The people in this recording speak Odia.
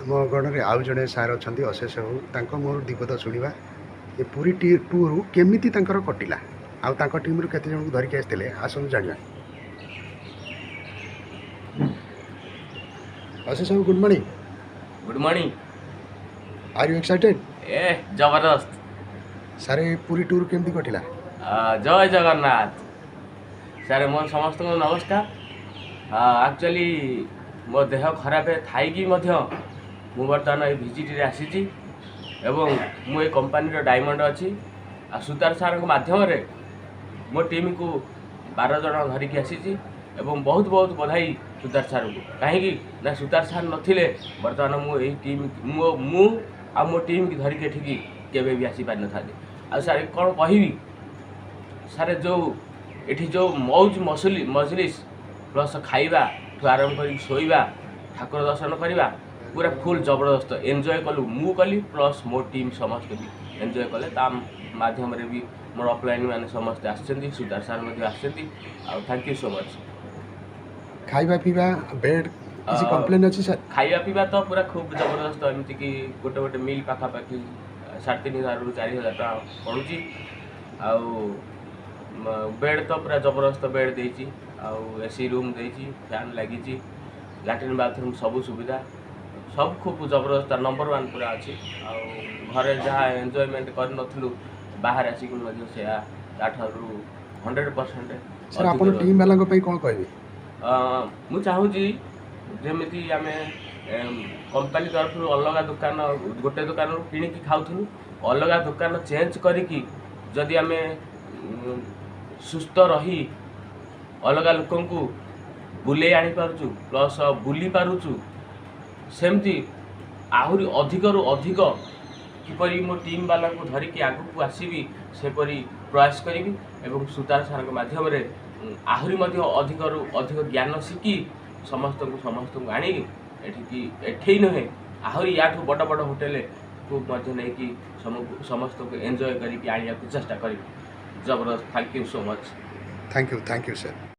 ଆମ ଗଣରେ ଆଉ ଜଣେ ସାର୍ ଅଛନ୍ତି, ଅଶେଷ ବାବୁ। ତାଙ୍କ ମୋର ଦିପଦ ଶୁଣିବା ଏ ପୁରୀ ଟୁର୍ କେମିତି ତାଙ୍କର କଟିଲା ଆଉ ତାଙ୍କ ଟିମ୍ରୁ କେତେ ଜଣଙ୍କୁ ଧରିକି ଆସିଥିଲେ, ଆସନ୍ତୁ ଜାଣିବା। ଅଶେଷ ବାବୁ, good morning. Good morning. Are you excited? ଏ ଜବରଦସ୍ତ। ସାର୍, ଏ ପୁରୀ ଟୁର୍ କେମିତି କଟିଲା? ଜୟ ଜଗନ୍ନାଥ ସାର୍, ମୋର ସମସ୍ତଙ୍କୁ ନମସ୍କାର। ଆକ୍ଚୁଆଲି ମୋ ଦେହ ଖରାପ ଥାଇକି ମଧ୍ୟ ମୁଁ ବର୍ତ୍ତମାନ ଏଇ ଭିଜିଟ୍ରେ ଆସିଛି ଏବଂ ମୁଁ ଏ କମ୍ପାନୀର ଡାଇମଣ୍ଡ ଅଛି ଆଉ ସୁତାର ସାର୍ଙ୍କ ମାଧ୍ୟମରେ ମୋ ଟିମ୍କୁ 12 ଜଣ ଧରିକି ଆସିଛି ଏବଂ ବହୁତ ବହୁତ ବଧାଇ ସୁତାର ସାର୍ଙ୍କୁ, କାହିଁକି ନା ସୁତାର ସାର୍ ନଥିଲେ ବର୍ତ୍ତମାନ ମୁଁ ଏଇ ଟିମ୍ ମୁଁ ଆଉ ମୋ ଟିମ୍କି ଧରିକି ଏଠିକି କେବେ ବି ଆସିପାରିନଥାନ୍ତି। ଆଉ ସାର୍, କ'ଣ କହିବି ସାର୍, ଯେଉଁ ଏଠି ଯେଉଁ ମୌଜ ମସୁଲି ମଜଲିସ୍ ପ୍ଲସ୍ ଖାଇବାଠୁ ଆରମ୍ଭ କରିକି ଶୋଇବା, ଠାକୁର ଦର୍ଶନ କରିବା, ପୁରା ଫୁଲ୍ ଜବରଦସ୍ତ ଏନ୍ଜୟ କଲୁ। ମୁଁ କଲି ପ୍ଲସ୍ ମୋ ଟିମ୍ ସମସ୍ତେ ବି ଏନ୍ଜୟ କଲେ। ତା ମାଧ୍ୟମରେ ବି ମୋର ଅପଲାଇନ୍ ମାନେ ସମସ୍ତେ ଆସିଛନ୍ତି, ସୁଧାର ସାର୍ ମଧ୍ୟ ଆସିଛନ୍ତି। ଆଉ thank you so much. ଖାଇବା ପିଇବା, ବେଡ୍, କିଛି କମ୍ପ୍ଲେନ୍ ଅଛି ସାର୍? ଖାଇବା ପିଇବା ତ ପୁରା ଖୁବ୍ ଜବରଦସ୍ତ। ଏମିତିକି ଗୋଟେ ଗୋଟେ ମିଲ୍ ପାଖାପାଖି 3500ରୁ 4000 ଟଙ୍କା ପଡ଼ୁଛି। ଆଉ ବେଡ଼୍ ତ ପୁରା ଜବରଦସ୍ତ ବେଡ଼୍ ଦେଇଛି ଆଉ ଏସି ରୁମ୍ ଦେଇଛି, ଫ୍ୟାନ୍ ଲାଗିଛି, ଲାଟ୍ରିନ୍ ବାଥରୁମ୍ ସବୁ ସୁବିଧା, ସବୁ ଖୁବ୍ ଜବରଦସ୍ତ, ନମ୍ବର 1 ପୁରା ଅଛି। ଆଉ ଘରେ ଯାହା ଏନ୍ଜୟମେଣ୍ଟ କରିନଥିଲୁ, ବାହାରେ ଆସିକି ମଧ୍ୟ ସେୟା ତାଠାରୁ 100%। ସାର୍, ଆପଣ ଟିମ୍ ବାଲାଙ୍କ ପାଇଁ କ'ଣ କହିବେ? ମୁଁ ଚାହୁଁଛି ଯେମିତି ଆମେ କମ୍ପାନୀ ତରଫରୁ ଅଲଗା ଦୋକାନ, ଗୋଟେ ଦୋକାନରୁ କିଣିକି ଖାଉଥିଲୁ, ଅଲଗା ଦୋକାନ ଚେଞ୍ଜ କରିକି ଯଦି ଆମେ ସୁସ୍ଥ ରହି ଅଲଗା ଲୋକଙ୍କୁ ବୁଲେଇ ଆଣିପାରୁଛୁ ପ୍ଲସ୍ ବୁଲି ପାରୁଛୁ, ସେମିତି ଆହୁରି ଅଧିକରୁ ଅଧିକ କିପରି ମୋ ଟିମ୍ ବାଲାଙ୍କୁ ଧରିକି ଆଗକୁ ଆସିବି ସେପରି ପ୍ରୟାସ କରିବି ଏବଂ ସୁତାର ସାର୍ଙ୍କ ମାଧ୍ୟମରେ ଆହୁରି ମଧ୍ୟ ଅଧିକରୁ ଅଧିକ ଜ୍ଞାନ ଶିଖି ସମସ୍ତଙ୍କୁ ଆଣି ଏଠିକି, ଏଠି ନୁହେଁ ଆହୁରି ୟାଠୁ ବଡ଼ ବଡ଼ ହୋଟେଲକୁ ମଧ୍ୟ ନେଇକି ସମସ୍ତଙ୍କୁ ଏନ୍ଜୟ କରିକି ଆଣିବାକୁ ଚେଷ୍ଟା କରିବି। ଜବରଦସ୍ତ। Thank you so much. Thank you, thank you sir.